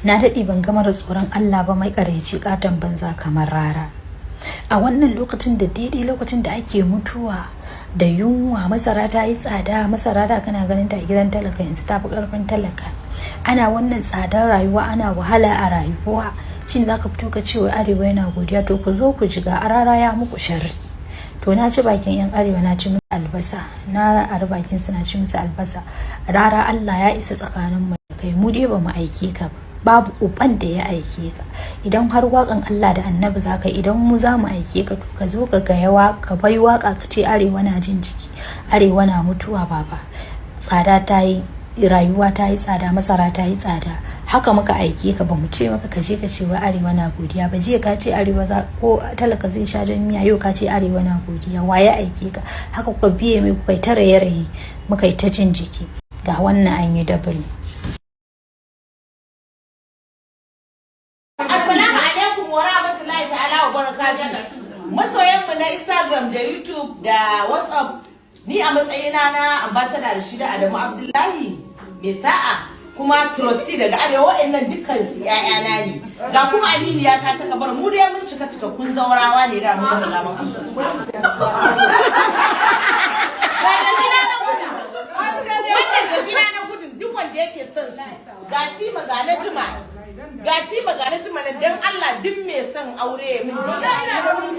Na daɗe ban gama da tsoron Allah ba, mai ƙaryaci ƙaton banza kamar Rara. A wannan lokacin da daidai lokacin da ake mutuwa da yunwa, masara ta yi tsada, masara da kana ganin ta a gidan talaka yanzu ta fi ƙarfin talaka. Ana wannan tsadar rayuwa, ana wahala a rayuwa. Shin za ka fito ka ce wai Arewa yana godiya? To ku zo ku ji ga Rara ya muku sharri. To na ci bakin 'yan Arewa, na ci musu albasa, na ari bakin su na ci musu albasa. Rara, Allah ya isa tsakanin mu da kai, mu dai ba mu aike ka ba. Babu uban da ya aike ka. Idan har waƙan Allah da Annabi za ka, idan mu za mu aike ka, to ka zo ka ga yawa ka bai waka ka ce Arewa na jin jiki, Arewa na mutuwa, baba. Tsada ta yi, rayuwa ta yi tsada, masara ta yi tsada. Haka muka aike ka, ba mu ce maka ka je ka ce wai Arewa na godiya ba. Jiya ka ce Arewa za ko talaka zai sha jan miya, yau ka ce Arewa na godiya. Waye aike ka? Haka kuka biye mai, kuka yi ta raye-raye, muka yi ta jin jiki. Ga wannan an yi double. Assalamu alaikum wa rahmatullahi ta'ala wa barakatuh. Masoyanmu na Instagram da YouTube da WhatsApp, ni a matsayina na ambassador Rashida Adamu Abdullahi mai sa'a kuma trustee daga Arewa, wa'annan dukkan su ƴaƴana ne. Ga kuma Aminiya ta ta kabar mu dai mun cika cikakkun zaurawa ne da mun riga mun amsa su. Ga Jamila na gudun. Wannan Jamila na gudun, duk wanda yake son su. Ga Tima, ga Najima. Ga Tima, ga Najima nan, dan Allah duk mai son aure ya min DM.